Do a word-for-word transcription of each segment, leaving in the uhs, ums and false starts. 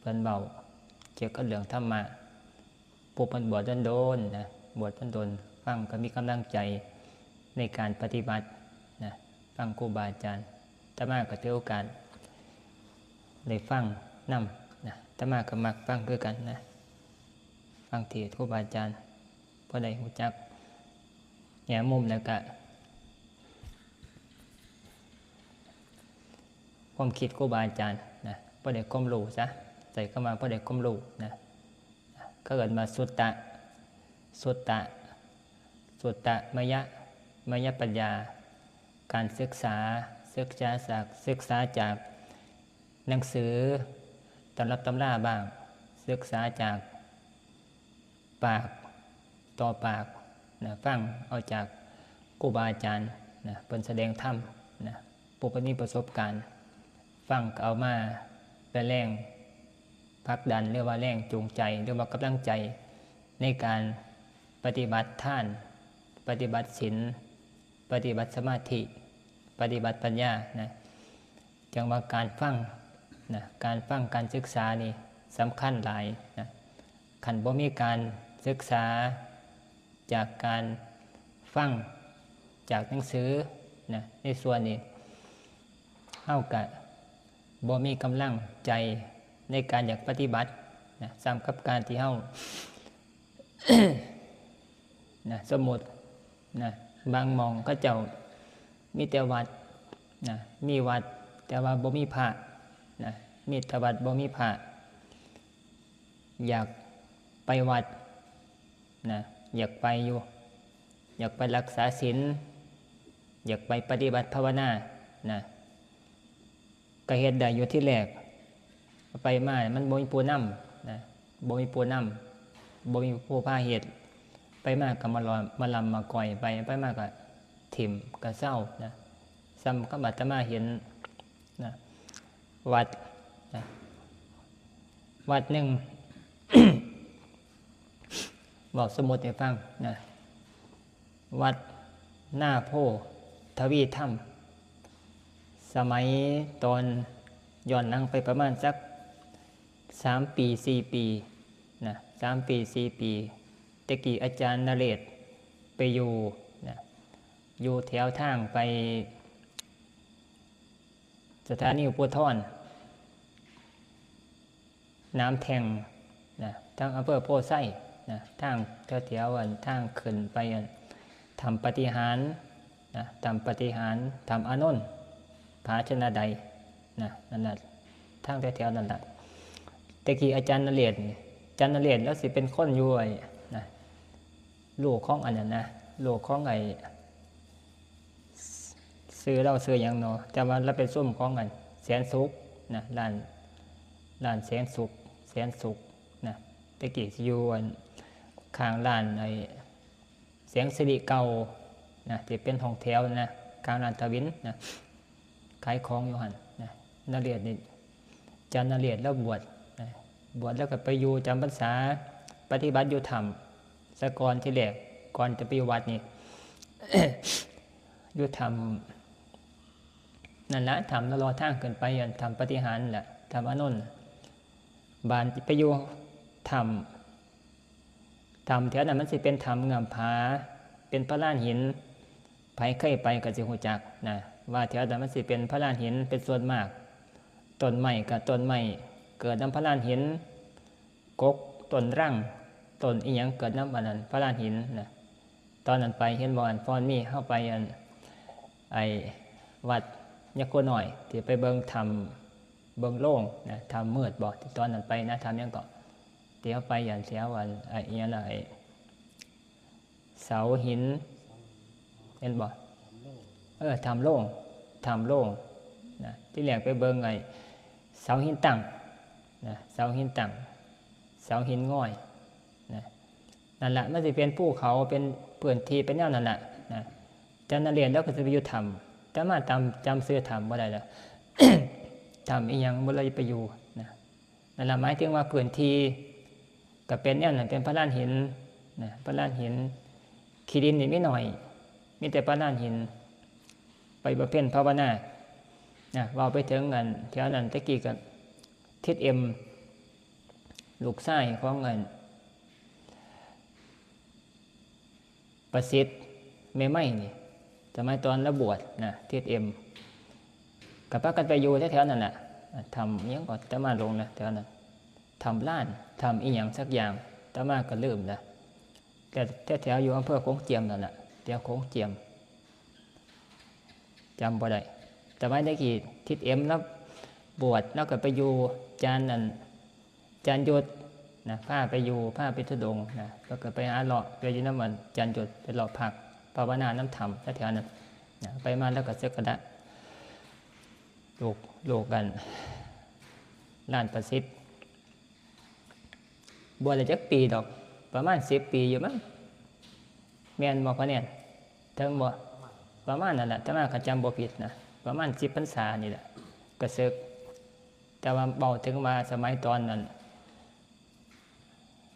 พิ่นเว้าเกี่ยวกับเรื่องธรรมะ ผู้เพิ่นบวชโดนๆนะ บวชโดนๆ ฟังก็มีกำลังใจในการปฏิบัตินะ ฟังครูบาอาจารย์ อาตมาก็ถือโอกาสได้ฟังนำนะ อาตมาก็มักฟังคือกันนะ ฟังเทศน์ครูบาอาจารย์ พอได้รู้จักแง่มุมแล้วก็ ความคิดครูบาอาจารย์นะ พอได้ความรู้ซะ ใช้คำว่าพอได้ความรู้นะ เขาเอิ้นว่าสุตตะ สุตตะ สุตตะมยะ มยปัญญา การศึกษา ศึกษาจาก ศึกษาจากหนังสือ ตำรับตำราบ้าง ศึกษาจากปากต่อปากนะ ฟังเอาจากครูบาอาจารย์นะ เพิ่นแสดงธรรมนะ ผู้เพิ่นมีประสบการณ์ ฟังก็เอามาเป็นแรงผลักดัน หรือว่าแรงจูงใจ หรือว่ากำลังใจในการปฏิบัติทาน ปฏิบัติศีล ปฏิบัติสมาธิ ปฏิบัติปัญญานะ จั่งว่าการฟังนะ การฟังการศึกษานี่สำคัญหลายนะ คันบ่มีการศึกษาจากการฟังจากหนังสือนะ ในส่วนนี้ เฮาก็บ่มีกำลังใจในการอยากปฏิบัตินะ ส่ำกับการที่เฮา นะ สมมุตินะ บางหม่องเขาเจ้ามีแต่วัดนะ มีวัดแต่ว่าบ่มีพระนะ มีแต่วัดบ่มีพระ อยากไปวัดนะ อยากไปอยู่ อยากไปรักษาศีล อยากไปปฏิบัติภาวนานะ ก็เฮ็ดได้อยู่ทีแรก ไปมามันบ่มีผู้นำนะ บ่มีผู้นำ บ่มีผู้พาเฮ็ด ไปมาก็มาลอม มาลำมาก่อยไป ไปมาก็ถิ่มก็เซานะ ส่ำกับอาตมาเห็นนะ วัดนะ วัดหนึ่ง บอกสมมุติให้ฟังนะ วัดนาโพธิ์ทวีธรรม สมัยตอนย้อนหลังไปประมาณสักสามปีสี่ปีนะ สามปีสี่ปี แต่กี้อาจารย์นเรศไปอยู่นะ อยู่แถวทางไปสถานีอุปทร น้ำแทงนะ ทางอำเภอโพธิ์ไซนะ ทางแถวๆ อันทางขึ้นไปอันถ้ำปาฏิหาริย์นะ ถ้ำปาฏิหาริย์ ถ้ำอานนท์ ผาชนะไดยนะ นั่นน่ะ ทางแถวๆ นั่นน่ะ แต่กี้อาจารย์นเรศนี่ อาจารย์นเรศแล้วสิเป็นคนอยู่ไอ้นะ ลูกของอันนั้นนะ ลูกของไอ้ ชื่อลาวชื่อหยังเนาะ แต่ว่าลาวเป็นซุมของอันแสนสุขนะ ร้าน ร้านแสนสุข แสนสุขนะ แต่กี้สิอยู่อันข้างร้านไอ้แสงสิริเก่านะ ที่เป็นห้องแถวนะ ข้างร้านทวินนะ ขายของอยู่หั่นนะ นเรศนี่ อาจารย์นเรศลาวบวชนะ บวชแล้วก็ไปอยู่จำพรรษา ปฏิบัติอยู่ถ้ำ ซะก่อนทีแรก ก่อนจะไปอยู่วัดนี่ อยู่ถ้ำ นั่นล่ะ ถ้ำรอทางขึ้นไป อันถ้ำปาฏิหาริย์นั่นล่ะ ถ้ำอานนท์ บาดไปอยู่ถ้ำ ถ้ำแถวนั้นมันสิเป็นถ้ำเงื้อมผา เป็นพะลานหิน ไผเคยไปก็สิรู้จักนะ ว่าแถวนั้นมันสิเป็นพะลานหินเป็นส่วนมาก ต้นไม้ก็ต้นไม้เกิดนำพะลานหิน กก ต้นรัง ต้นอิหยังเกิดนำอันนั้น พะลานหินนะ ตอนนั้นไปเห็นบ่ อันพรมี เฮาไปอัน ไอ้วัดยะโคน้อย ที่ไปเบิ่งถ้ำ เบิ่งโลงนะ ถ้ำมืดบ่ ที่ตอนนั้นไปนะ ถ้ำหยังเกาะ ที่เฮาไปอันแถวอัน ไอ้อิหยังล่ะ ไอ้เสาหิน เห็นบ่ เออ ถ้ำโลง ถ้ำโลงนะ ที่แรกไปเบิ่งไอ้เสาหินตั้งนะ เสาหินตั้ง เสาหินงอยนะ นั่นล่ะ มันสิเป็นภูเขา เป็นพื้นที่ เป็นแนวนั่นล่ะนะ อาจารย์นเรศลาวก็สิไปอยู่ถ้ำ แต่มาจำ จำชื่อถ้ำบ่ได้แล้ว ถ้ำอิหยังบ่เลยไปอยู่นะ นั่นล่ะ หมายถึงว่าพื้นที่ก็เป็นแนวนั้น เป็นพะลานหินนะ พะลานหิน ขี้ดินนี่มีน้อย มีแต่พะลานหิน ไปบำเพ็ญภาวนานะ เว้าไปถึงอันแถวนั้น แต่กี้ก็ทิศเอ็ม ลูกชายของอันประสิทธิ์แม่ไม้นี่ สมัยตอนลาวบวชนะ ทิศเอ็ม ก็พากันไปอยู่แถวๆนั่นแหละ ถ้ำอิหยังก็อาตมาหลงนะ แถวนั้น ถ้ำล้าน ถ้ำอิหยังสักอย่าง อาตมาก็ลืมนะ แต่แถวๆอยู่อำเภอโขงเจียมนั่นแหละ แถวโขงเจียม จำบ่ได้ แต่ว่าได้กี่ ทิศเอ็มลาวบวช ลาวก็ไปอยู่จานนั่น จานหยุดนะ พาไปอยู่ พาไปธุดงค์นะ ลาวก็ไปหาเลาะ ไปอยู่นำมันจานหยุด ไปเลาะพักภาวนานำถ้ำแถวๆนั้นนะ ไปมาลาวก็สักการะลูก ลูกกัน ล้านประสิทธิ์ บวชได้จักปีดอก ประมาณสิบปีอยู่มั้ง แม่นบ่พ่อเนี่ย ถึงบ่ ประมาณนั่นแหละ อาตมาก็จำบ่ผิดนะ ประมาณสิบพรรษานี่แหละ ก็เสิก แต่ว่าเว้าถึงว่าสมัยตอนนั้น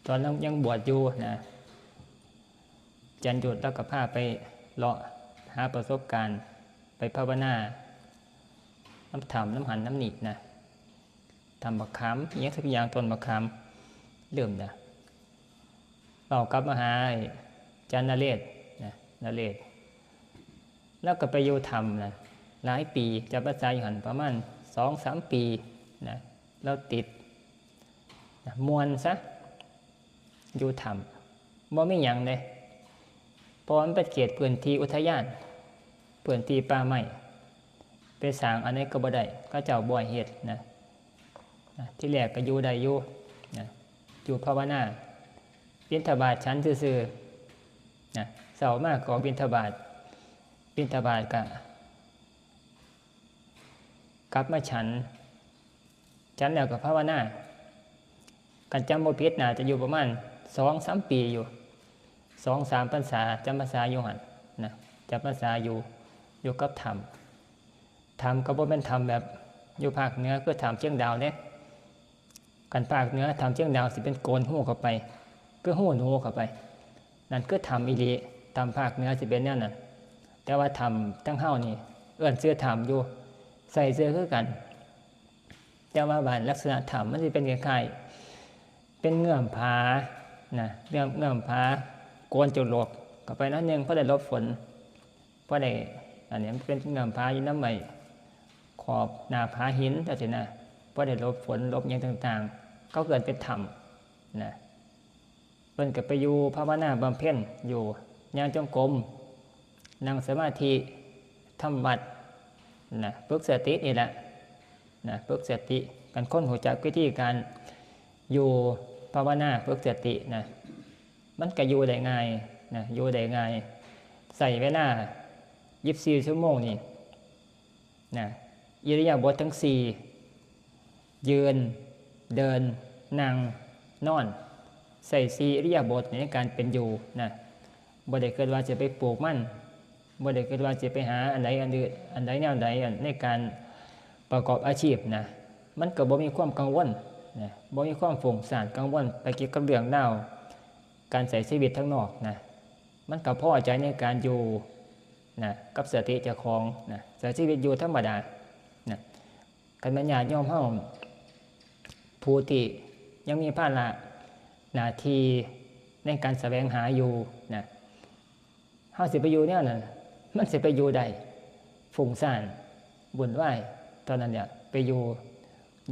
ตอนนั้นยังบวชอยู่นะ จานหยุดลาวก็พาไปเลาะหาประสบการณ์ ไปภาวนานำถ้ำนำหั้นนำนี่นะ ถ้ำบักขาม อิหยังสักอย่าง ต้นบักขาม ลืมนะ เว้ากลับมาหาไอ้จานนเรศนะ นเรศ ลาวก็ไปอยู่ถ้ำนะ หลายปี จำพรรษาอยู่หั้นประมาณสองสามปีนะ ลาวติดนะ ม่วนซะ อยู่ถ้ำ บ่มีหยังเด้ เพราะมันเป็นเขตพื้นที่อุทยาน พื้นที่ป่าไม้ ไปสร้างอันใดก็บ่ได้ เขาเจ้าบ่ให้เฮ็ดนะ นะ ที่แรกก็อยู่ได้อยู่นะ อยู่ภาวนา บิณฑบาตฉันซื่อๆนะ เช้ามาก็บิณฑบาต บิณฑบาตก็กลับมาฉัน ฉันแล้วก็ภาวนา คันจำบ่ผิดน่าจะอยู่ประมาณสองสามปีอยู่ สองสามพรรษา จำพรรษาอยู่หั่นนะ จำพรรษาอยู่ อยู่กับถ้ำ ถ้ำก็บ่แม่นถ้ำแบบอยู่ภาคเหนือคือถ้ำเชียงดาวเด้ คันภาคเหนือถ้ำเชียงดาวสิเป็นโกนฮูเข้าไป คือฮูหนูเข้าไป นั่นคือถ้ำอีหลี ถ้ำภาคเหนือสิเป็นแนวนั้น แต่ว่าถ้ำทางเฮานี่ เอิ้นชื่อถ้ำอยู่ ใส่ชื่อคือกัน แต่ว่าบาดลักษณะถ้ำมันสิเป็นคล้ายๆ เป็นเงื่อมผานะ เงื่อม เงื่อมผา โกนจนหลกเข้าไปหน่อยหนึ่ง พอได้หลบฝน พอได้ อันนี้มันเป็นเงื่อมผาอยู่นำไม้ขอบหน้าผาหินจั่งซี้นะ พอได้หลบฝนหลบหยังต่างๆ เขาเอิ้นเป็นถ้ำนะ เพิ่นก็ไปอยู่ภาวนาบำเพ็ญอยู่ ย่างจงกรม นั่งสมาธิ ทำวัตรนะ ฝึกสตินี่แหละนะ ฝึกสติ คันคนรู้จักวิธีการอยู่ภาวนา ฝึกสตินะ มันก็อยู่ได้ง่ายนะ อยู่ได้ง่าย ใช้เวลายี่สิบสี่ชั่วโมงนี่นะ อิริยาบถทั้งสี่ ยืน เดิน นั่ง นอน ใช้สี่อิริยาบถในการเป็นอยู่นะ บ่ได้คิดว่าจะไปปลูกมัน บ่ได้คิดว่าจะไปหาอันใดอันอื่น อันใดแนวใด อันในการประกอบอาชีพนะ มันก็บ่มีความกังวลนะ บ่มีความฟุ้งซ่านกังวลไปเกี่ยวกับเรื่องราวการใช้ชีวิตทางนอกนะ มันก็พอใจในการอยู่นะ กับสติเจ้าของนะ ใช้ชีวิตอยู่ธรรมดานะ คันแม่นญาติโยมเฮา ผู้ที่ยังมีภาระหน้าที่ในการแสวงหาอยู่นะ เฮาสิไปอยู่แนวนั้น มันสิไปอยู่ได้ ฟุ้งซ่าน วุ่นวาย เท่านั้นแหละ ไปอยู่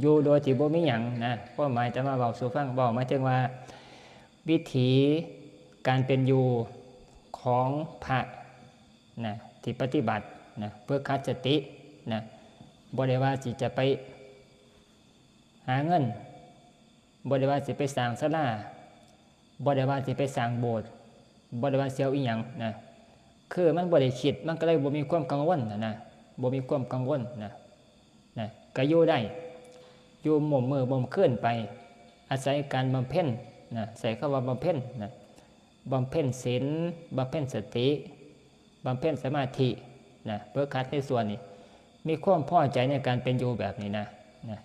อยู่โดยที่บ่มีหยังนะ ความหมายอาตมาเว้าสู่ฟัง เว้าหมายถึงว่า วิถีการเป็นอยู่ของพระนะ ที่ปฏิบัตินะ ฝึกหัดสตินะ บ่ได้ว่าสิจะไปหาเงิน บ่ได้ว่าสิไปสร้างศาลา บ่ได้ว่าสิไปสร้างโบสถ์ บ่ได้ว่าสิเอาอิหยังนะ คือมันบ่ได้คิด มันก็เลยบ่มีความกังวลนะนะ บ่มีความกังวลนะ นะ ก็อยู่ได้ อยู่ม่มมื้อม่มคืนไป อาศัยการบำเพ็ญนะ ใช้คำว่าบำเพ็ญนะ บำเพ็ญศีล บำเพ็ญสติ บำเพ็ญสมาธินะ ฝึกหัดในส่วนนี้ มีความพอใจในการเป็นอยู่แบบนี้นะ นะ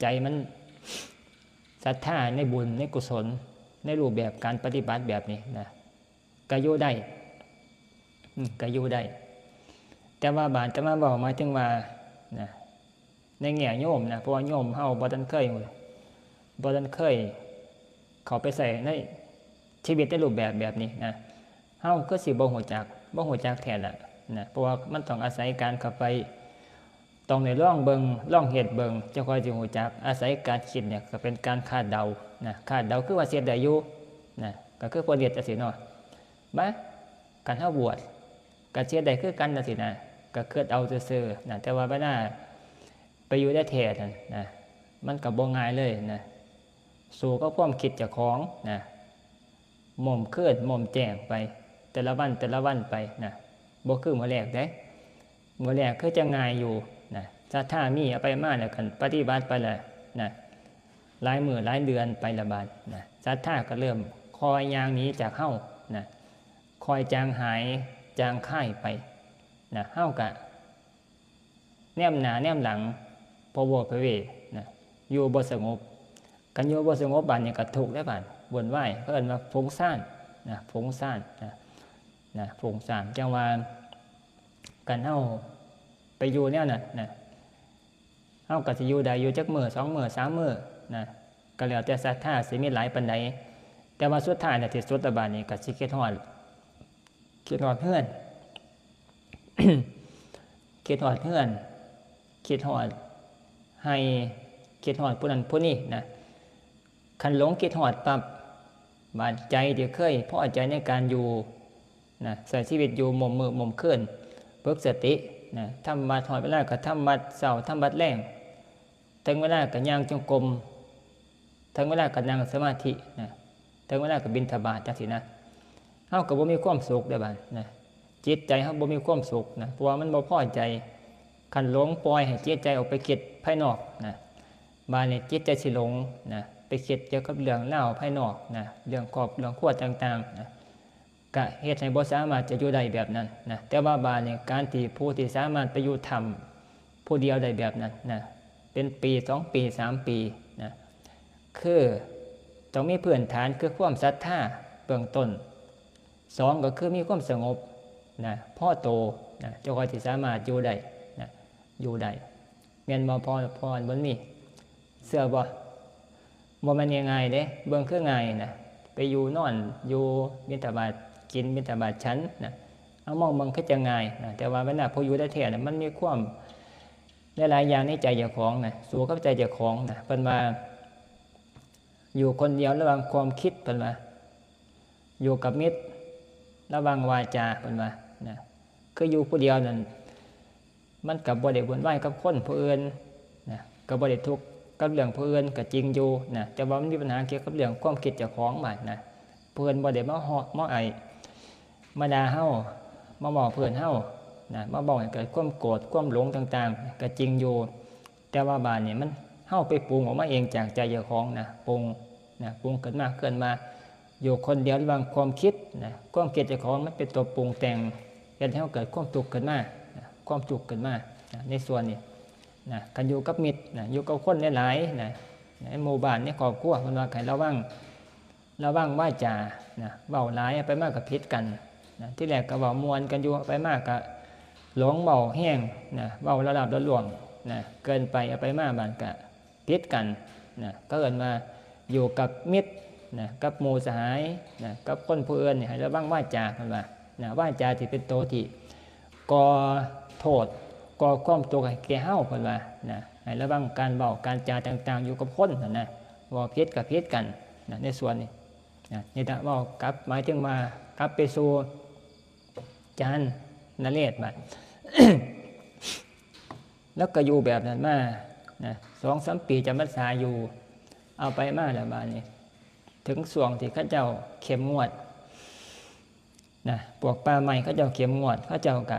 ใจมันศรัทธาในบุญ ในกุศล ในรูปแบบการปฏิบัติแบบนี้นะ ก็อยู่ได้ อืม ก็อยู่ได้ แต่ว่าบาดอาตมาเว้าหมายถึงว่านะ ในแง่โยมนะ เพราะว่าโยมเฮาบ่ทันเคย บ่ทันเคย เข้าไปใส่ในชีวิตในรูปแบบแบบนี้นะ เฮาคือสิบ่ฮู้จัก บ่ฮู้จักแท้ละนะ เพราะว่ามันต้องอาศัยการเข้าไป ต้องได้ลองเบิ่ง ลองเฮ็ดเบิ่ง จั่งค่อยสิฮู้จัก อาศัยการคิดเนี่ยก็เป็นการคาดเดานะ คาดเดาคือว่าสิเฮ็ดได้อยู่นะ ก็คือเพิ่นเฮ็ดจั่งซี้เนาะ มา คันเฮาบวช ก็สิเฮ็ดได้คือกันจั่งซี้นะ ก็คิดเอาซื่อๆนะ แต่ว่าเวลาไปอยู่แท้ๆนั่นนะ มันก็บ่ง่ายเลยนะ สู้กับความคิดเจ้าของนะ หม่มเคลื่อนหม่มแจ้งไป แต่ละวันแต่ละวันไปนะ บ่คือมื้อแรกเด้ มื้อแรกคือจะง่ายอยู่นะ ศรัทธามีเอาไปมาแล้วกันปฏิบัติไปแล้วนะ หลายมื้อหลายเดือนไปละบาดนะ ศรัทธาก็เริ่มคอยย่างหนีจากเฮานะ คอยจางหายจางคายไปนะ เฮาก็แนมหน้าแนมหลัง พะเวอพะเวนะ อยู่บ่สงบ คันอยู่บ่สงบบาดนี้ก็ทุกข์แล้วบาด วุ่นวาย เขาเอิ้นว่าฟุ้งซ่านนะ ฟุ้งซ่านนะ นะ ฟุ้งซ่าน จั่งว่า คันเฮาไปอยู่แนวนั้นนะ เฮาก็สิอยู่ได้อยู่จักมื้อ สองมื้อ สามมื้อนะ ก็แล้วแต่ศรัทธาสิมีหลายปานใด แต่ว่าสุดท้ายน่ะ ที่สุดแล้วบาดนี้ก็สิคิดฮอด คิดฮอดเฮือน คิดฮอดเฮือน คิดฮอดไฮ่ คิดฮอดผู้นั้นผู้นี้นะ คันหลงคิดฮอดปั๊บ บาดใจที่เคยพอใจในการอยู่นะ ใช้ชีวิตอยู่หม่มมื้อหม่มคืน ฝึกสตินะ ทำวัด ฮอดเวลาก็ทำวัดเช้า ทำวัดแลง ถึงเวลาก็ย่างจงกรม ถึงเวลาก็นั่งสมาธินะ ถึงเวลาก็บิณฑบาตจั่งซี้นะ เฮาก็บ่มีความสุขเด้บาดนะ จิตใจเฮาบ่มีความสุขนะ เพราะว่ามันบ่พอใจ คันหลงปล่อยให้จิตใจออกไปคิดภายนอกนะ บาดนี้จิตใจสิหลงนะ ไปคิดเกี่ยวกับเรื่องราวภายนอกนะ เรื่องครอบ เรื่องครัวต่างๆนะ ก็เฮ็ดให้บ่สามารถจะอยู่ได้แบบนั้นนะ แต่ว่าบาดนี้การที่ผู้ที่สามารถไปอยู่ถ้ำผู้เดียวได้แบบนั้นนะ เป็นปี สองปี สามปีนะ คือต้องมีพื้นฐานคือความศรัทธาเบื้องต้น สองก็คือมีความสงบนะ พอโตนะ จั่งค่อยสิสามารถอยู่ได้นะ อยู่ได้ แม่นบ่ พอ พอบุญมี เชื่อบ่ บ่แม่นง่ายๆเด้ เบิ่งคือง่ายนะ ไปอยู่นอน อยู่บิณฑบาต กินบิณฑบาตฉันนะ เอามองเบิ่งคือจะง่ายนะ แต่ว่าเวลาผู้อยู่แท้ๆน่ะ มันมีความหลายๆอย่างในใจเจ้าของนะ สู้กับใจเจ้าของนะ เพิ่นว่า อยู่คนเดียวระวังความคิด เพิ่นว่า อยู่กับมิตรระวังวาจา เพิ่นว่านะ คืออยู่ผู้เดียวนั่น มันก็บ่ได้วุ่นวายกับคนผู้อื่นนะ ก็บ่ได้ทุกข์กับเรื่องผู้อื่นก็จริงอยู่นะ แต่ว่ามันมีปัญหาเกี่ยวกับเรื่องความคิดเจ้าของบาดนะ ผู้อื่นบ่ได้มาเฮาะมาไอ้ มาด่าเฮา มาเว้าเพื่อนเฮานะ มาเว้าให้เกิดความโกรธ ความหลงต่างๆ ก็จริงอยู่ แต่ว่าบาดนี้มัน เฮาไปปรุงออกมาเองจากใจเจ้าของนะ ปรุงนะ ปรุงขึ้นมา เคลื่อนมา อยู่คนเดียวระวังความคิดนะ ความคิดเจ้าของมันเป็นตัวปรุงแต่ง เฮ็ดให้เฮาเกิดความทุกข์ขึ้นมานะ ความทุกข์ขึ้นมานะ ในส่วนนี้นะ คันอยู่กับมิตรนะ อยู่กับคนหลายๆนะ ในหมู่บ้าน ในครอบครัว เพิ่นว่าให้ระวัง ระวังวาจานะ เว้าหลายไปมากก็ผิดกันนะ ที่แรกก็เว้าม่วนกันอยู่ ไปมากก็หลงเว้าแฮงนะ เว้าละลาบละล่วงนะ เกินไป เอาไปมาบาดก็ผิดกันนะ ก็เอิ้นว่าอยู่กับมิตรนะ กับหมู่สหายนะ กับคนผู้อื่นนี่ให้ระวังวาจา เพิ่นว่านะ วาจาที่เป็นตัวที่ก่อโทษ ก่อความทุกข์ให้แก่เฮา เพิ่นว่านะ ให้ระวังการเว้าการจาต่างๆ อยู่กับคนนั่นนะ เว้าผิดก็ผิดกันนะ ในส่วนนี้นะ นี่ถ้าเว้ากลับ หมายถึงว่ากลับไปสู่อาจารย์นเรศบาด แล้วก็อยู่แบบนั้นมานะ สองสามปีจำพรรษาอยู่ เอาไปมาแล้วบาดนี้ ถึงช่วงที่เขาเจ้าเข้มงวดนะ พวกป่าไม้เขาเจ้าเข้มงวด เขาเจ้าก็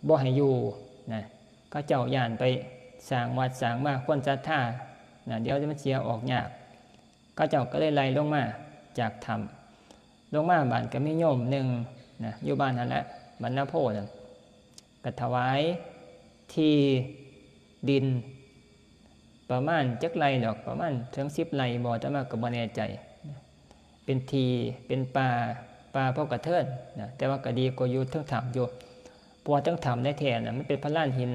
บ่ให้อยู่นะ เขาเจ้าย้านไปสร้างวัดสร้างวา คนศรัทธานะ เดี๋ยวมันเสียออกยาก เขาเจ้าก็เลยไล่ลงมาจากถ้ำ ลงมาบาดก็มีโยมหนึ่งนะ อยู่บ้านนั่นแหละ บ้านนาโพนั่น ก็ถวายที่ดิน ประมาณจักไร่ดอก ประมาณถึงสิบไร่บ่ อาตมาก็บ่แน่ใจนะ เป็นที่ เป็นป่า ป่าพอกระเทินนะ แต่ว่าก็ดีกว่าอยู่เทิงถ้ำอยู่ เพราะว่าเทิงถ้ำแท้ๆน่ะ มันเป็นพะลานหิน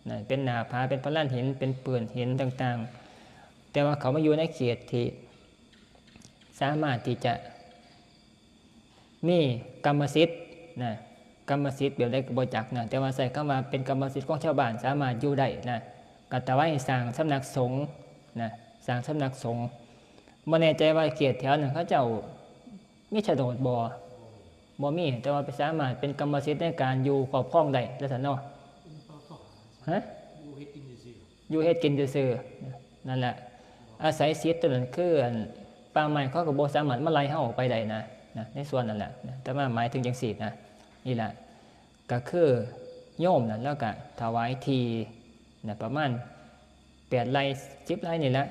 นะ เป็นหน้าผา เป็นพะลานหิน เป็นปืนหินต่างๆ แต่ว่าเขามาอยู่ในเขตที่ สามารถที่จะมีกรรมสิทธิ์นะ กรรมสิทธิ์แบบใดก็บ่จักนะ แต่ว่าใช้คำว่าเป็นกรรมสิทธิ์ของชาวบ้าน สามารถอยู่ได้นะ ก็ถวายให้สร้างสำนักสงฆ์นะ สร้างสำนักสงฆ์ บ่แน่ใจว่าเขตแถวนั้นเขาเจ้ามีโฉนดบ่ บ่มี แต่ว่าไปสามารถเป็นกรรมสิทธิ์ในการอยู่ครอบครองได้ แล้วซั่นเนาะ ฮะ อยู่เฮ็ดกินซื่อๆ นั่นแหละ อาศัยสิทธิ์ตัวนั้นคืออันป่าไม้เขาก็บ่สามารถมาไล่เฮาออกไปได้นะ นะ ในส่วนนั้นแหละนะ แต่ว่าหมายถึงจังซี่นะ นี่แหละ ก็คือโยมนั่นแล้วก็ถวายที่นะ ประมาณแปดไร่ สิบไร่นี่แหละ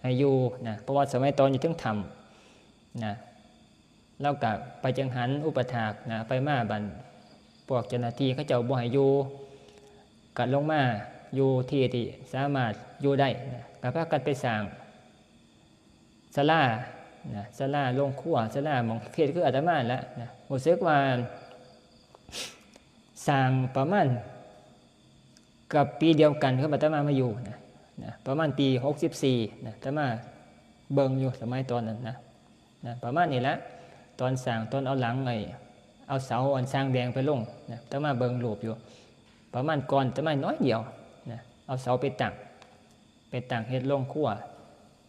ให้อยู่นะ เพราะว่าสมัยตอนอยู่เทิงถ้ำนะ แล้วก็ไปจังหันอุปถากนะ ไปมาบัดพวกเจ้าหน้าที่เขาเจ้าบ่ให้อยู่ ก็ลงมาอยู่ที่ที่สามารถอยู่ได้นะ ก็พากันไปสร้างศาลานะ ศาลาโรงครัว ศาลาหม่องเฮ็ดคืออาตมานั่นละนะ รู้สึกว่าสร้างประมาณกับปีเดียวกันกับอาตมามาอยู่นะ นะ ประมาณปีหกสิบสี่นะ อาตมาเบิ่งอยู่สมัยตอนนั้นนะ นะ ประมาณนี้ละ ตอนสร้าง ตอนเอาหลังไอ้ เอาเสาอันสร้างแดงไปลงนะ อาตมาเบิ่งรูปอยู่ ประมาณก่อนอาตมาน้อยเดียวนะ เอาเสาไปตั้ง ไปตั้งเฮ็ดโรงครัว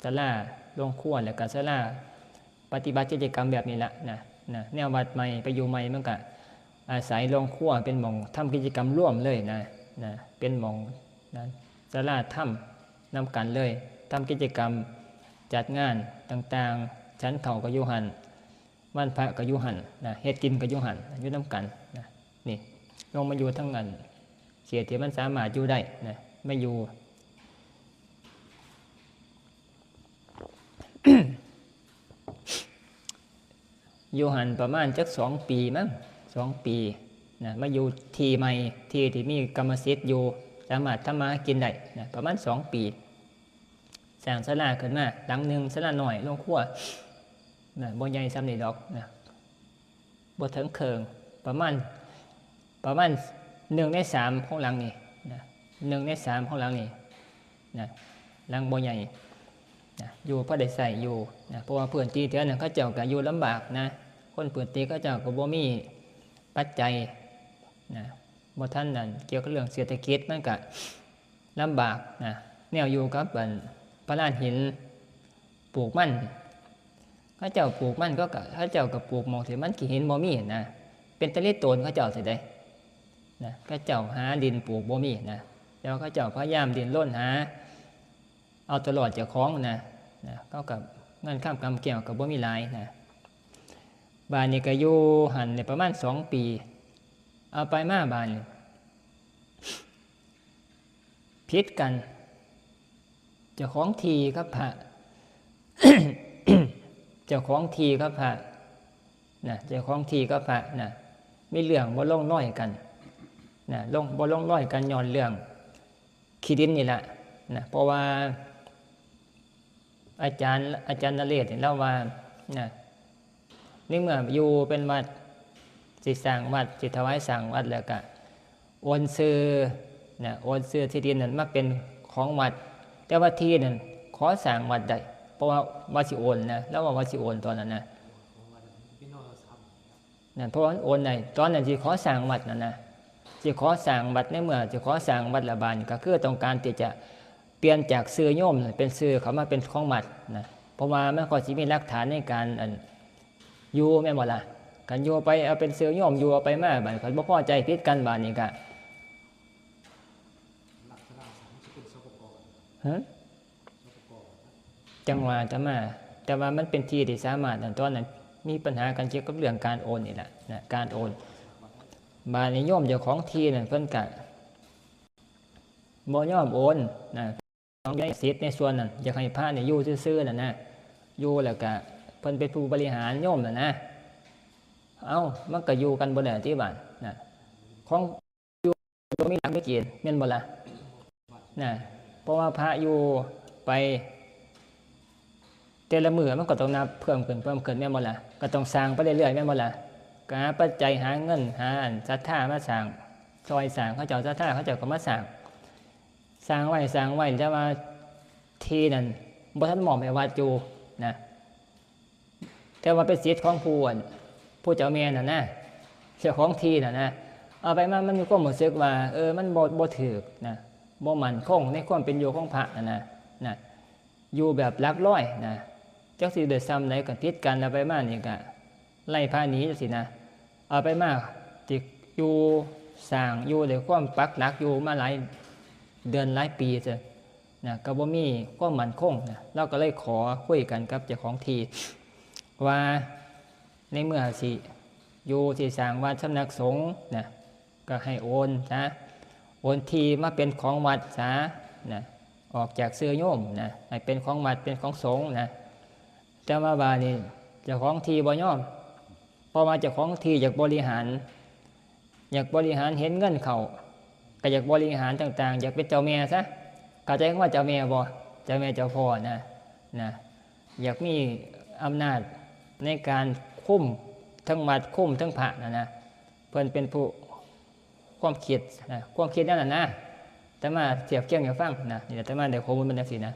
ศาลาโรงครัว แล้วก็ศาลาปฏิบัติกิจกรรมแบบนี้ละนะ นะ แนววัดใหม่ไปอยู่ใหม่มันก็อาศัยโรงครัวเป็นหม่องทำกิจกรรมร่วมเลยนะ นะ เป็นหม่องนะ ศาลาธรรมนำกันเลย ทำกิจกรรมจัดงานต่างๆ ฉันข้าวก็อยู่หั่น วันพระก็อยู่หั่นนะ เฮ็ดกินก็อยู่หั่น อยู่นำกันนะ นี่ ลงมาอยู่ทั้งอัน เขตที่มันสามารถอยู่ได้นะ มาอยู่ อยู่หั่นประมาณจักสองปีมั้ง สองปีนะ มาอยู่ที่ใหม่ ที่ที่มีกรรมสิทธิ์อยู่ สามารถทำมาหากินได้นะ ประมาณสองปี สร้างศาลาขึ้นมาหลังหนึ่ง ศาลาน้อย โรงครัวนะ บ่ใหญ่ส่ำนี้ดอกนะ บ่ถึงครึ่ง ประมาณ ประมาณหนึ่งในสามของหลังนี่นะ หนึ่งในสามของหลังนี่นะ หลังบ่ใหญ่นะ อยู่พอได้ใช้อยู่นะ เพราะว่าพื้นที่แถวนั้นเขาเจ้าก็อยู่ลำบากนะ คนพื้นที่เขาเจ้าก็บ่มีปัจจัยนะ บ่ทันนั่น เกี่ยวกับเรื่องเศรษฐกิจมันก็ลำบากนะ แนวอยู่กับอันพลานหิน ปลูกมัน เขาเจ้าปลูกมันก็กะ เขาเจ้าก็ปลูกหม่องที่มันขี้หินบ่มีหั้นนะ เป็นตะลิโตนเขาเจ้าสิได้นะ เขาเจ้าหาดินปลูกบ่มีนะ แต่ว่าเขาเจ้าพยายามดิ้นรนหา เอาตัวรอดเจ้าของนะ นะ เขาก็เงินคำกำแก้วก็บ่มีหลายนะ บาดนี้ก็อยู่หั่นได้ประมาณสองปี เอาไปมาบาดนี้ ผิดกัน เจ้าของที่กับพระ เจ้าของที่กับพระนะ เจ้าของที่กับพระนะ มีเรื่องบ่ลงรอยกันนะ ลง บ่ลงรอยกันย้อนเรื่องขี้ดินนี่แหละนะ เพราะว่า อาจารย์ อาจารย์นเรศนี่เล่าว่านะ ในเมื่ออยู่เป็นวัด สิสร้างวัด สิถวายสร้างวัดแล้วก็โอนชื่อนะ โอนชื่อที่ดินนั้นมาเป็นของวัด แต่ว่าที่นั้นขอสร้างวัดได้ เพราะว่าว่าสิโอนนะ แล้วว่าว่าสิโอนตอนนั้นนะ นั่น เพราะว่ามันโอนได้ ตอนนั้นสิขอสร้างวัดนั่นนะ สิขอสร้างวัด ในเมื่อสิขอสร้างวัดละบาดนี้ ก็คือต้องการที่จะเปลี่ยนจากชื่อโยมเป็นชื่อเขามาเป็นของวัดนะ เพราะว่ามันก็สิมีหลักฐานในการอันอยู่แม่นบ่ล่ะ คันอยู่ไปเอาเป็นชื่อโยมอยู่เอาไปมา บาดนี้คันบ่พอใจผิดกัน บาดนี้ก็ ฮะ จังหวะจะมา แต่ว่ามันเป็นที่ที่สามารถ ตอนนั้นมีปัญหากันเกี่ยวกับเรื่องการโอนนี่แหละนะ การโอน บาดนี้โยมเจ้าของที่นั่นเพิ่นกะบ่ยอมโอนนะ ต้องได้สิทธิ์ในส่วนนั้น อยากให้พระเนี่ยอยู่ซื่อๆนั่นนะ อยู่แล้วกะเพิ่นเป็นผู้บริหารโยมน่ะนะ เอ้า มันก็อยู่กันบ่ได้ที่บ้านนะ ของ บ่มีหลักมีเกณฑ์แม่นบ่ล่ะนะ เพราะว่าพระอยู่ไป แต่ละมื้อมันก็ต้องนับเพิ่มขึ้น เพิ่มขึ้นแม่นบ่ล่ะ ก็ต้องสร้างไปเรื่อยๆแม่นบ่ล่ะ ก็หาปัจจัย หาเงิน หาอันศรัทธามาสร้าง ซอยสร้าง เขาเจ้าศรัทธาเขาเจ้าก็มาสร้าง สร้างไว้ สร้างไว้ แต่ว่าที่นั่นบ่ทันมอบให้วัดอยู่นะ แต่ว่าเป็นสิทธิ์ของผู้อันผู้เจ้าแม่นั่นนะ เจ้าของที่นั่นนะ เอาไปมามันมีความรู้สึกว่า เออ มันบ่บ่ถืกนะ บ่มั่นคงในความเป็นอยู่ของพระนั่นนะ นะ อยู่แบบหลักร้อยนะ จักสิได้ส่ำใดก็ผิดกัน เอาไปมานี่ก็ไล่พระหนีจังซี้นะ เอาไปมาที่อยู่สร้างอยู่ด้วยความปักหลักอยู่มาหลายเดือนหลายปีซะนะ ก็บ่มีความมั่นคงนะ เราก็เลยขอคุยกันกับเจ้าของที่ว่า ในเมื่อสิอยู่สิสร้างวัดสำนักสงฆ์นะ ก็ให้โอนซะ โอนที่มาเป็นของวัดซะนะ ออกจากชื่อโยมนะ ให้เป็นของวัดเป็นของสงฆ์นะ แต่ว่าบาดนี้เจ้าของที่บ่ยอม เพราะว่าเจ้าของที่อยากบริหาร อยากบริหารเห็นเงินเข้า ก็อยากบริหารต่างๆ อยากเป็นเจ้าแม่ซะ เข้าใจคำว่าเจ้าแม่บ่ เจ้าแม่เจ้าพ่อนะ นะ อยากมีอำนาจในการคุมทั้งวัดคุมทั้งพระนะนะ เพิ่นเป็นผู้ความคิดนะ ความคิดนั่นน่ะนะ อาตมาเทียบเคียงให้ฟังนะ นี่อาตมาได้ข้อมูลมาจังซี้นะ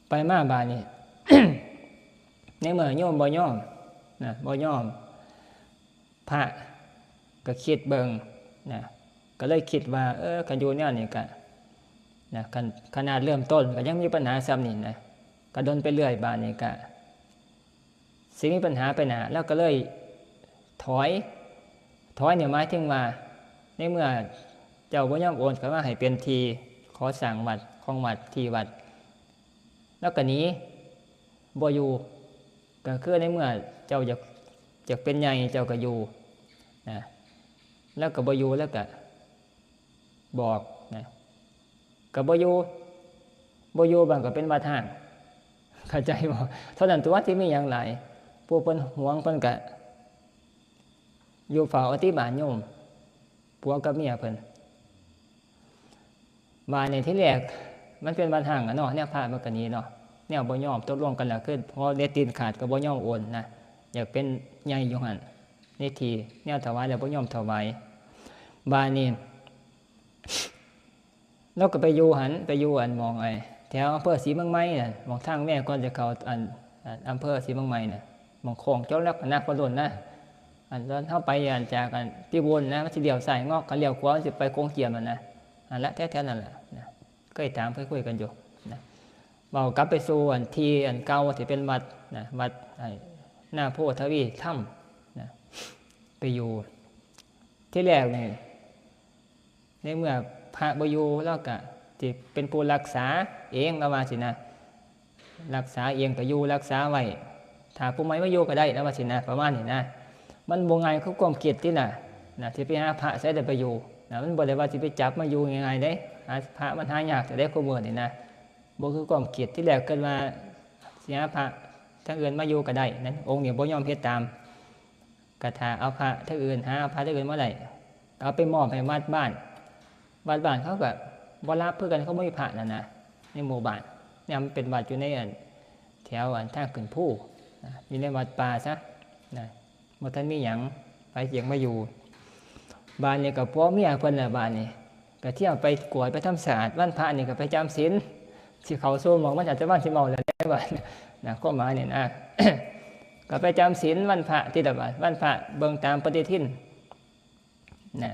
ไปมาบาดนี้ ในเมื่อโยมบ่ยอมนะ บ่ยอม พระก็คิดเบิ่งนะ ก็เลยคิดว่า เออ คันอยู่แนวนี้ก็นะ คัน ขนาดเริ่มต้นก็ยังมีปัญหาส่ำนี้นะ ก็ดนไปเรื่อย บาดนี้ก็สิมีปัญหาไปหน้า แล้วก็เลยถอย ถอยเนี่ยหมายถึงว่า ในเมื่อเจ้าบ่ยอมโอนเข้ามาให้เป็นที่ขอสร้างวัด ของวัด ที่วัด แล้วก็หนี บ่อยู่ ก็คือในเมื่อเจ้าอยาก อยากเป็นใหญ่ เจ้าก็อยู่นะ แล้วก็บ่อยู่ แล้วก็บอกนะ ก็บ่อยู่ บ่อยู่ บางก็เป็นวัดฮ้าง เข้าใจบ่ เท่านั้นตัว ที่มีหยังหลาย ผู้เพิ่นหวงเพิ่นก็อยู่เฝ้าอธิบาลโยม ผัวกับเมียเพิ่น บาดนี้ที่แรกมันเป็นวัดฮ้างอะเนาะ แนวพระมันก็หนีเนาะ แนวบ่ยอม ตกลงกันแล้วคือพอเล็ดตีนขาดก็บ่ยอมโอนนะ อยากเป็นใหญ่อยู่หั่น ในที่แนวถวายแล้วบ่ยอมถวาย บาดนี้ เราก็ไปอยู่หั่น ไปอยู่อันหม่องไอ้แถวอำเภอศรีเมืองใหม่น่ะ หม่องทางแม่ก่อนจะเข้าอัน อันอำเภอศรีเมืองใหม่น่ะ หม่องโค้งจอดรถนะ พอโดนนะ อันตอนเฮาไปอันจากอันพิบูลนะ มันสิเลี้ยวซ้ายงอก คันเลี้ยวขวามันสิไปโขงเจียมหั่นนะ อันละแถวๆนั่นล่ะนะ เคยถามเคยคุยกันอยู่นะ เว้ากลับไปสู่อันที่อันเก่าที่เป็นวัดนะ วัดไอ้นาโพธิ์ทวีธรรมนะ ไปอยู่ ที่แรกนี่ ในเมื่อพระบ่อยู่ เราก็สิเป็นผู้รักษาเอง เราว่าสินะ รักษาเองก็อยู่รักษาไว้ ถ้าผู้ใหม่มาอยู่ก็ได้ เราว่าสินะ ประมาณนี้นะ มันบ่ง่ายคือความคิดที่น่ะ นะ สิไปหาพระไสได้ไปอยู่ นะ มันบ่ได้ว่าสิไปจับมาอยู่ง่ายๆเด้ หาพระมันหายากแต่ได้คู่มื้อนี่นะ บ่คือความคิด ที่แรกคิดว่าสิหาพระทางอื่นมาอยู่ก็ได้ นั้นองค์นี้บ่ยอมเฮ็ดตาม ก็ถ้าเอาพระทางอื่น หาเอาพระทางอื่นมาได้ ก็เอาไปมอบให้วัดบ้าน วัดบ้านเขาก็บ่รับคือกัน เขาบ่มีพระนั่นนะ ในหมู่บ้าน เนี่ยมันเป็นวัดอยู่ในอัน แถวอันทางขึ้นภูนะ อยู่ในวัดป่าซะนะ บ่ทันมีหยัง ไผสิอยากมาอยู่ บ้านนี้ก็ผัวเมียเพิ่นแหละ บ้านนี้ก็เที่ยวไปกวาดไปทำสะอาด วันพระนี่ก็ไปจำศีล สิเข้าสู่หม่องมันอาจจะวันสิเมาแล้วเด้ บ้านนะ ความหมายนี่นะ ก็ไปจำศีลวันพระที่ละบาด วันพระเบิ่งตามปฏิทินนะ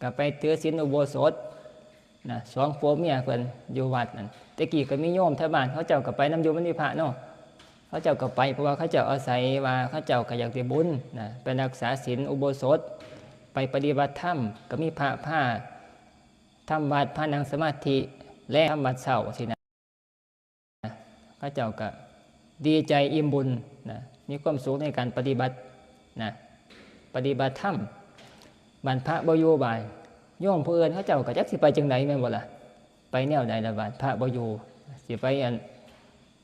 ก็ไปถือศีลอุโบสถนะ สองผัวเมียเพิ่นอยู่วัดนั่น แต่กี้ก็มีโยมแถวบ้านเขาเจ้าก็ไปนำอยู่ มันมีพระเนาะ เขาเจ้าก็ไป เพราะว่าเขาเจ้าอาศัยว่าเขาเจ้าก็อยากได้บุญนะ ไปรักษาศีลอุโบสถ ไปปฏิบัติธรรม ก็มีพระพาทำวัด พานั่งสมาธิ และทำวัดเช้าสินะ เขาเจ้าก็ดีใจอิ่มบุญนะ มีความสุขในการปฏิบัตินะ ปฏิบัติธรรม บาดพระบ่อยู่ บาดโยมผู้อื่นเขาเจ้าก็จักสิไปจังใด แม่นบ่ล่ะ ไปแนวใดล่ะ บาดพระบ่อยู่ สิไปอัน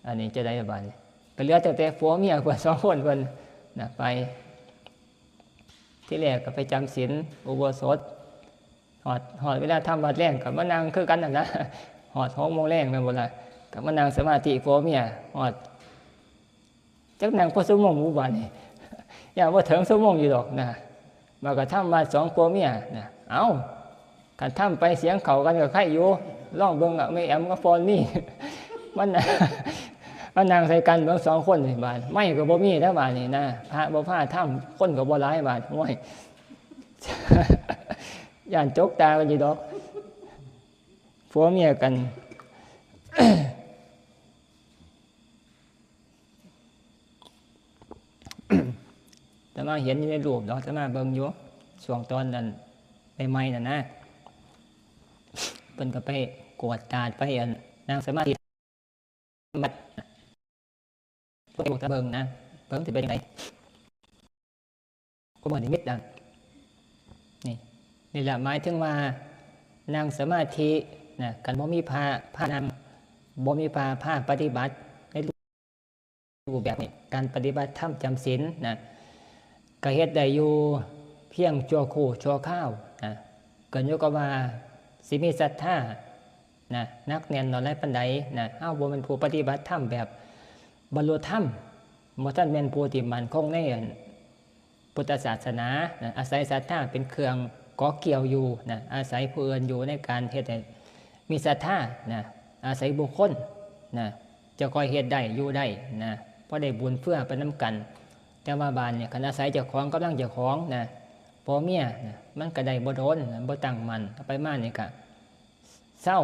อันนี้จะได้บาดนี้ ก็เหลือแต่ แต่ผัวเมียเพิ่นสองคนเพิ่นนะ ไป ที่แรกก็ไปจำศีลอุโบสถ ฮอด ฮอดเวลาทำวัดแลงก็มานั่งคือกันนั่นนะ ฮอดหกโมงแลงแม่นบ่ล่ะ ก็มานั่งสมาธิผัวเมีย ฮอด จักนั่งพอชั่วโมงบุ บาดนี้ ย่านบ่ถึงชั่วโมงอยู่ดอกนะ มาก็ทำวัดสองผัวเมียนะ เอ้า คันทำไปเสียงเข้ากันก็ไคอยู่ ลองเบิ่งอะ แม่แอมกับปอนนี่ มัน น่ะ มานั่งใส่กันเบิ่งสองคนนี่บาด ไม้ก็บ่มีแล้วบาดนี่นะ พระบ่พาธรรม คนก็บ่หลายบาด โอ้ย ย่านจกตากันอยู่ดอก ผัวเมียกัน แต่มาเห็นอยู่ในรูปดอก แต่มาเบิ่งอยู่ ช่วงตอนนั้นใหม่ๆนั่นนะ เพิ่นก็ไปกวดตา ไปอันนั่งสมาธิ บัดเบิ่งนะ เบิ่งสิเป็นจั่งใด ก็เหมือนนิมิตนะ นี่ นี่แหละหมายถึงว่านั่งสมาธินะ คันบ่มีพระพานั่ง บ่มีพระพาปฏิบัติในรูปแบบนี้ การปฏิบัติธรรมจำศีลนะ ก็เฮ็ดได้อยู่เพียงชั่วครู่ชั่วคราวนะ ขึ้นอยู่กับว่าสิมีศรัทธานะ หนักแน่นหน่อยปานใดนะ เฮาบ่แม่นผู้ปฏิบัติธรรมแบบบรรลุธรรม บ่ทันแม่นผู้ที่มั่นคงในอันพุทธศาสนานะ อาศัยศรัทธาเป็นเครื่องเกาะเกี่ยวอยู่นะ อาศัยผู้อื่นอยู่ในการเฮ็ดให้มีศรัทธานะ อาศัยบุคคลนะ จะค่อยเฮ็ดได้อยู่ได้นะ พอได้บุญเฟื่อไปนำกัน แต่ว่าบาดเนี่ย คันอาศัยเจ้าของ กำลังเจ้าของนะ ผัวเมียนะ มันก็ได้บ่โดนนะ บ่ตั้งมั่น เอาไปมานี่ก็เซา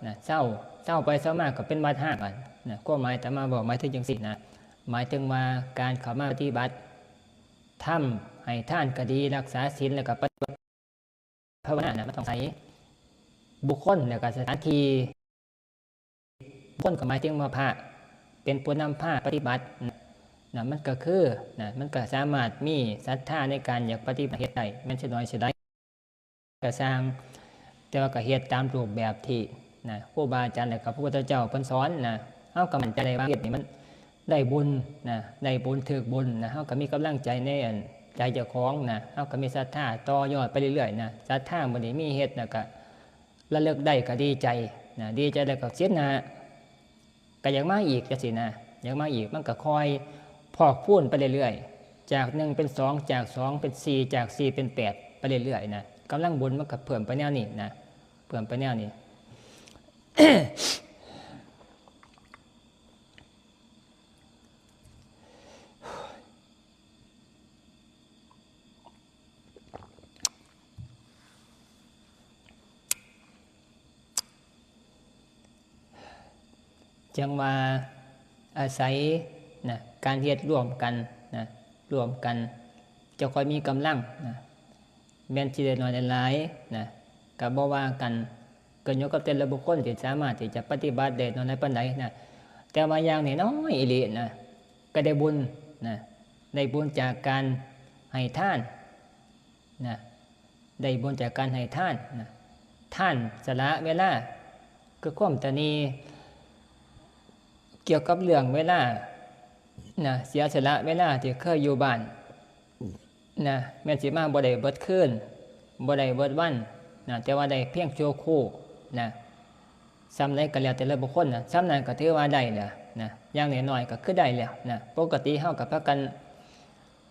นะ เซา เซาไปเซามาก็เป็นหวัดฮากันนะ ความหมายอาตมาบอกหมายถึงจั่งซี้นะ หมายถึงว่าการเข้ามาปฏิบัติธรรม ให้ทานก็ดี รักษาศีล แล้วก็ปฏิบัติภาวนานะ มันต้องอาศัยบุคคล แล้วก็สถานที่ คนก็หมายถึงว่าพระเป็นผู้นำพาปฏิบัตินะ นะ มันก็คือนะ มันก็สามารถมีศรัทธาในการอยากปฏิบัติเฮ็ดได้ แม่นสิน้อยสิหลายก็ซ่าง แต่ว่าก็เฮ็ดตามรูปแบบที่นะ ครูบาอาจารย์และก็พระพุทธเจ้าเพิ่นสอนนะ เฮาก็มั่นใจได้ว่าเฮ็ดนี่มันได้บุญนะ ได้บุญถืกบุญนะ เฮาก็มีกำลังใจในอันใจเจ้าของนะ เฮาก็มีศรัทธาต่อยอดไปเรื่อยๆนะ ศรัทธามื้อนี้มีเฮ็ดแล้วก็ ระลึกได้ก็ดีใจนะ ดีใจแล้วก็เสียหน้า ก็อยากมาอีกจั่งซี้นะ อยากมาอีก มันก็ค่อยพอกพูนไปเรื่อยๆ จากหนึ่งเป็นสอง จากสองเป็นสี่ จากสี่เป็นแปด ไปเรื่อยๆนะ กำลังบุญมันก็เพิ่มไปแนวนี้นะ เพิ่มไปแนวนี้ จั่งว่าอาศัยนะ การเฮ็ดร่วมกันนะ ร่วมกัน จะค่อยมีกำลังนะ แม่นสิได้น้อยได้หลายนะ ก็บ่ว่ากัน ขึ้นอยู่กับแต่ละบุคคลที่สามารถที่จะปฏิบัติได้น้อยหลายปานใดนะ แต่ว่าอย่างน้อยๆอีหลีนะ ก็ได้บุญนะ ได้บุญจากการให้ทานนะ ได้บุญจากการให้ทานนะ ทานสละเวลา คือความตระหนี่เกี่ยวกับเรื่องเวลานะ เสียสละเวลาที่เคยอยู่บ้านนะ แม่นสิมาบ่ได้เบิดคืน บ่ได้เบิดวันนะ แต่ว่าได้เพียงชั่วครู่นะ ส่ำใดก็แล้วแต่ละบุคคลนะ ส่ำนั้นก็ถือว่าได้แล้วนะ อย่างน้อยๆก็คือได้แล้วนะ ปกติเฮาก็พากัน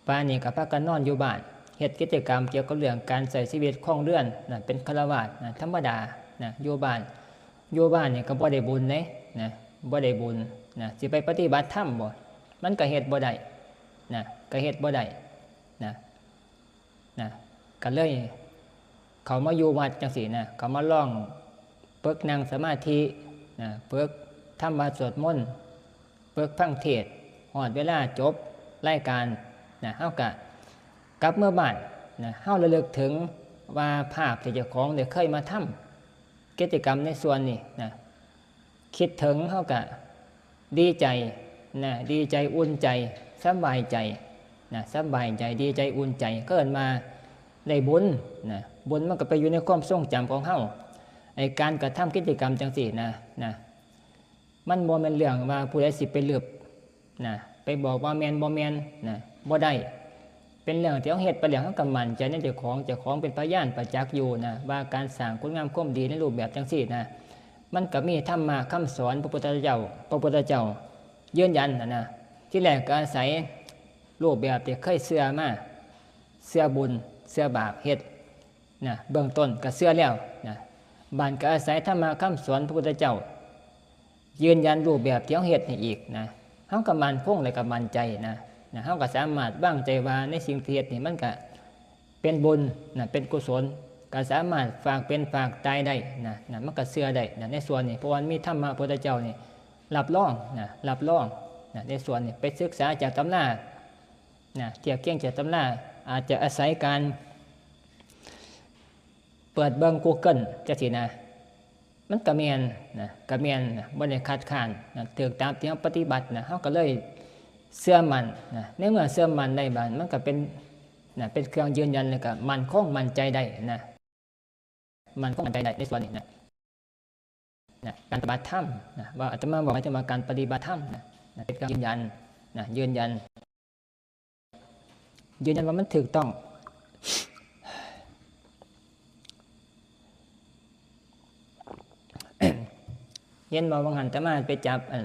ป่านนี้ก็พากันนอนอยู่บ้าน เฮ็ดกิจกรรมเกี่ยวกับเรื่องการใช้ชีวิตครองเรือนนะ เป็นฆราวาสนะ ธรรมดานะ อยู่บ้าน อยู่บ้านนี่ก็บ่ได้บุญเด้นะ บ่ได้บุญนะ สิไปปฏิบัติธรรมบ่ มันก็เฮ็ดบ่ได้นะ ก็เฮ็ดบ่ได้นะ นะ ก็เลยเข้ามาอยู่วัดจั่งซี้นะ เข้ามาลองฝึกนั่งสมาธินะ ฝึกทำวัตรสวดมนต์ ฝึกฟังเทศน์ ฮอดเวลาจบรายการนะ เฮาก็กลับเมือบ้านนะ เฮาระลึกถึงว่าภาพที่เจ้าของได้เคยมาทำกิจกรรมในส่วนนี้นะ คิดถึงเฮาก็ดีใจนะ ดีใจอุ่นใจ สำบายใจนะ สำบายใจ ดีใจอุ่นใจ ก็เอิ้นว่าได้บุญนะ บุญมันก็ไปอยู่ในความทรงจำของเฮา ไอ้การกระทำกิจกรรมจั่งซี้นะ นะ มันบ่แม่นเรื่องว่าผู้ใดสิไปลืบนะ ไปบอกว่าแม่นบ่แม่นนะ บ่ได้ เป็นเรื่องที่เฮาเฮ็ดไปแล้ว เฮาก็มั่นใจในเจ้าของ เจ้าของเป็นพยานประจักษ์อยู่นะ ว่าการสร้างคุณงามความดีในรูปแบบจั่งซี้นะ มันก็มีธรรมะคำสอนพระพุทธเจ้า พระพุทธเจ้ายืนยันนะนะ ที่แรกก็อาศัยรูปแบบที่เคยเชื่อมา เชื่อบุญ เชื่อบาปเฮ็ดนะ เบื้องต้นก็เชื่อแล้วนะ บาดก็อาศัยธรรมะคำสอนพระพุทธเจ้า ยืนยันรูปแบบที่เฮาเฮ็ดให้อีกนะ เฮาก็มั่นคง แล้วก็มั่นใจนะ นะ เฮาก็สามารถวางใจว่าในสิ่งที่เฮ็ดนี่มันก็เป็นบุญนะ เป็นกุศล ก็สามารถฝากเป็นฝากตายได้นะ นะ มันก็เชื่อได้นะ ในส่วนนี้ เพราะว่ามีธรรมะพุทธเจ้านี่รับรองนะ รับรองนะ ในส่วนนี้ ไปศึกษาจากตำรานะ เทียบเคียงจากตำรา อาจจะอาศัยการเปิดเบิ่ง Google จังซี้นะ มันก็แม่นนะ ก็แม่นนะ บ่ได้คัดค้านนะ ถืกตามที่เฮาปฏิบัตินะ เฮาก็เลยเชื่อมั่นนะ ในเมื่อเชื่อมั่นได้บาด มันก็เป็นนะ เป็นเครื่องยืนยัน แล้วก็มั่นคงมั่นใจได้นะ มั่นคงมั่นใจได้ในส่วนนี้นะ นะ การปฏิบัติธรรมนะ ว่าอาตมาบอกหมายถึงว่าการปฏิบัติธรรมนะ นะ เป็นเครื่องยืนยันนะ ยืนยัน ยืนยันว่ามันถูกต้อง เห็นบ่ ว่าหั้นอาตมาไปจับอัน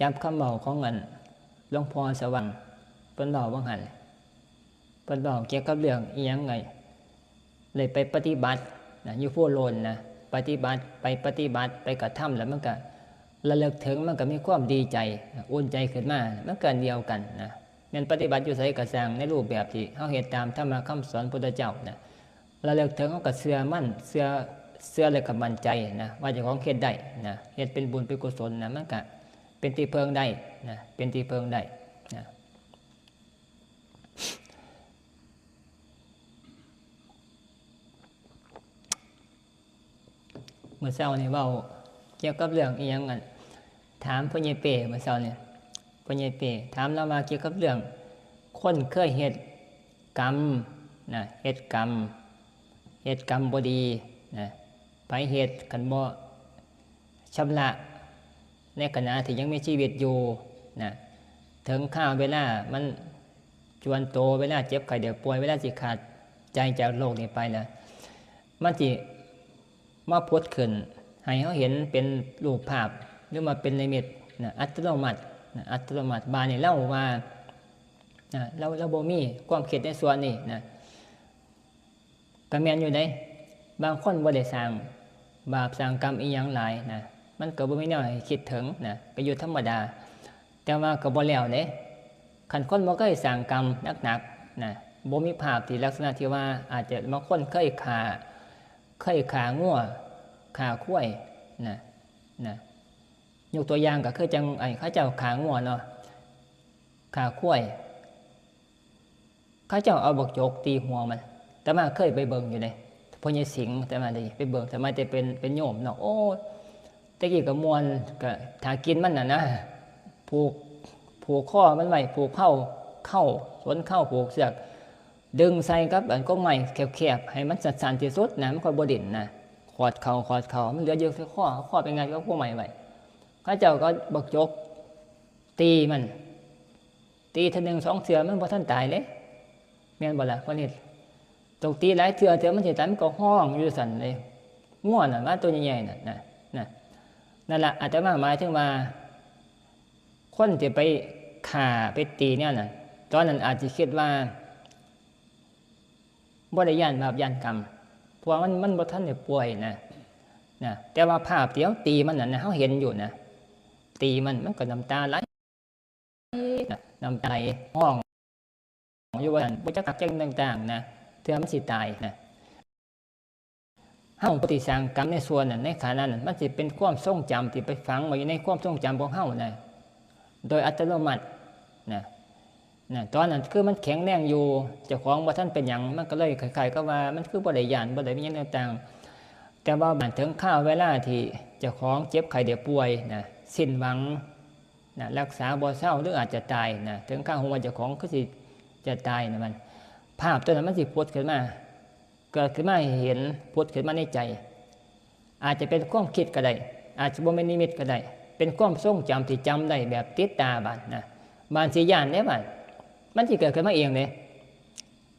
จับคำเว้าของอันหลวงพ่อสว่าง เพิ่นเว้าว่าหั้น เพิ่นเว้าเกี่ยวกับเรื่องอิหยังไง เลยไปปฏิบัตินะ อยู่ภูโลนนะ ปฏิบัติ ไปปฏิบัติ ไปกระทำ แล้วมันก็ระลึกถึง มันก็มีความดีใจนะ อุ่นใจขึ้นมา มันก็อันเดียวกันนะ แม่นปฏิบัติอยู่ไสก็ซ่าง ในรูปแบบที่เฮาเฮ็ดตามธรรมะคำสอนพุทธเจ้านะ ระลึกถึง เฮาก็เชื่อมั่น เชื่อ เชื่อแล้วก็มั่นใจนะ ว่าเจ้าของเฮ็ดได้นะ เฮ็ดเป็นบุญเป็นกุศลนะ มันก็เป็นที่พึ่งได้นะ เป็นที่พึ่งได้นะ มื้อเช้านี่เว้าเกี่ยวกับเรื่องอิหยังอัน ถามพ่อใหญ่เป้มื้อเช้านี่ พ่อใหญ่เป้ถามลาวว่าเกี่ยวกับเรื่องคนเคยเฮ็ดกรรมนะ เฮ็ดกรรม เฮ็ดกรรมบ่ดีนะ ไผเฮ็ด คันบ่ชำระ ในขณะที่ยังมีชีวิตอยู่นะ ถึงคราวเวลามันจวนโต เวลาเจ็บไข้ได้ป่วย เวลาสิขาดใจจากโลกนี้ไปแล้ว มันสิมาผุดขึ้นให้เฮาเห็นเป็นรูปภาพ หรือว่าเป็นนิมิตนะ อัตโนมัตินะ อัตโนมัติ บาดนี้ลาวว่านะ ลาว ลาวบ่มีความคิดในส่วนนี้นะ ก็แม่นอยู่เด้ บางคนบ่ได้สร้างบาปสร้างกรรมอิหยังหลายนะ มันก็บ่มีแนวให้คิดถึงนะ ก็อยู่ธรรมดา แต่ว่าก็บ่แล้วเด้ คันคนบ่เคยสร้างกรรมหนักๆนะ บ่มีภาพที่ลักษณะที่ว่า อาจจะบางคนเคยฆ่า เคยฆ่างัว ฆ่าควายนะ นะ ยกตัวอย่างก็คือจั่งไอ้เขาเจ้าฆ่างัวเนาะ ฆ่าควาย เขาเจ้าเอาบักจกตีหัวมัน อาตมาเคยไปเบิ่งอยู่เด้ พ่อใหญ่สิงห์ อาตมาได้ไปเบิ่ง อาตมาแต่เป็น เป็นโยมเนาะ โอ้ย แต่กี้ก็ม่วน ก็ถ้ากินมันน่ะนะ ผูก ผูกคอมันไว้ ผูกเค้า เค้า สนเค้า ผูกเชือก ดึงใส่กับอันกกไม้แคบๆ ให้มันสั้นๆ ที่สุดนะ มันค่อยบ่ดิ้นนะ ขอดเข่า ขอดเข่า มันเหลืออยู่แค่คอ คอไปงัดกับกกไม้ไว้ เขาเจ้าก็บักจกตีมัน ตีเทื่อหนึ่งสองเทื่อมันบ่ทันตายเด้ แม่นบ่ล่ะ พ่อนิด ต้องตีหลายเทื่อ เทื่อมันสิตาย มันก็ฮ้องอยู่ซั่นเลย งัวน่ะ หมาตัวใหญ่ๆ นั่นน่ะ น่ะ นั่นล่ะ อาตมาหมายถึงว่า คนที่ไปฆ่าไปตีแนวนั้น ตอนนั้นอาจสิคิดว่า บ่ได้ย้านบาปย้านกรรม เพราะว่ามัน มันบ่ทันได้ป่วยนะ นะ แต่ว่าภาพที่เฮาตีมันนั่นนะ เฮาเห็นอยู่นะ ตีมัน มันก็น้ำตาไหลนะ น้ำตาไหล ฮ้องอยู่ว่าซั่น บ่จักคักจักต่างๆ นะ เทื่อมันสิตายนะ เฮาผู้ที่สร้างกรรมในส่วนนั้น ในขณะนั้น มันสิเป็นความทรงจำที่ไปฝังไว้อยู่ในความทรงจำของเฮานะ โดยอัตโนมัตินะ นะ ตอนนั้นคือมันแข็งแรงอยู่ เจ้าของบ่ทันเป็นหยัง มันก็เลยคล้ายๆ กับว่ามันคือบ่ได้ย้าน บ่ได้มีหยังต่างๆ แต่ว่าบาดถึงคราวเวลาที่เจ้าของเจ็บไข้ได้ป่วยนะ สิ้นหวังนะ รักษาบ่เซา หรืออาจจะตายนะ ถึงคราวฮู้ว่าเจ้าของคือสิจะตายนะ มัน ภาพตัวนั้นมันสิผุดขึ้นมา เกิดขึ้นมาให้เห็น ผุดขึ้นมาในใจ อาจจะเป็นความคิดก็ได้ อาจจะบ่แม่นนิมิตก็ได้ เป็นความทรงจำที่จำได้แบบติดตาบาดนะ บาดสิย้านเด้บาด มันสิเกิดขึ้นมาเองเด้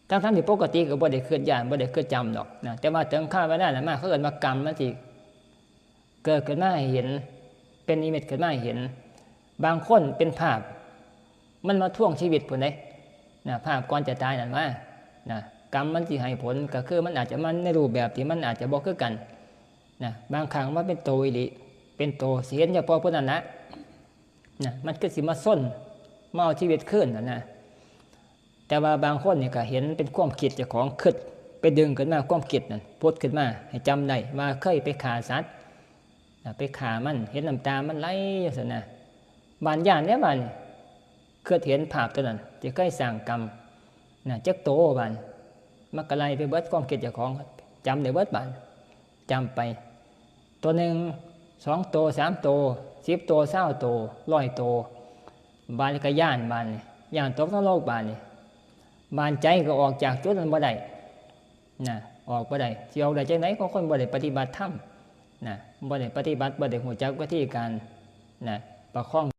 ทั้งๆ ที่ปกติก็บ่ได้คิดย้าน บ่ได้คิดจำดอกนะ แต่ว่าถึงคราวเวลานั้นมา เขาเอิ้นว่ากรรม มันสิเกิดขึ้นมาให้เห็น เป็นนิมิตขึ้นมาให้เห็น บางคนเป็นภาพ มันมาทวงชีวิตพุ้นเด้ นะ ภาพก่อนจะตายนั่นว่า นะ กรรมมันสิให้ผล ก็คือมันอาจจะมาในรูปแบบที่มันอาจจะบ่คือกัน นะ บางครั้งมันเป็นโตอีหลี เป็นโต สิเห็นเฉพาะผู้นั้นนะ นะ มันคือสิมาซน มาเอาชีวิตคืนน่ะนะ แต่ว่าบางคนนี่ก็เห็นเป็นความคิดเจ้าของ คิดไปดึงขึ้นมา ความคิดนั่นผุดขึ้นมาให้จำได้ว่าเคยไปฆ่าสัตว์นะ ไปฆ่ามัน เห็นน้ำตามันไหลจังซั่นนะ บาดย้านเด้บาดนี้ คิดเห็นภาพตัวนั้นที่เคยสร้างกรรมนะ จักโตบาดนี้ มันก็ไล่ไปเบิดความคิดเจ้าของ จำได้เบิดบาด จำไป ตัวหนึ่ง สองโต สามโต สิบโต ซาวโต ร้อยโต บาดนี้ก็ย้าน บาดนี้ ย้านตกนรก บาดนี้ บาดใจก็ออกจากจุดนั้นบ่ได้นะ ออกบ่ได้ สิออกได้จังได๋ ของคนบ่ได้ปฏิบัติธรรมนะ บ่ได้ปฏิบัติ บ่ได้รู้จักวิธีการนะ ประคอง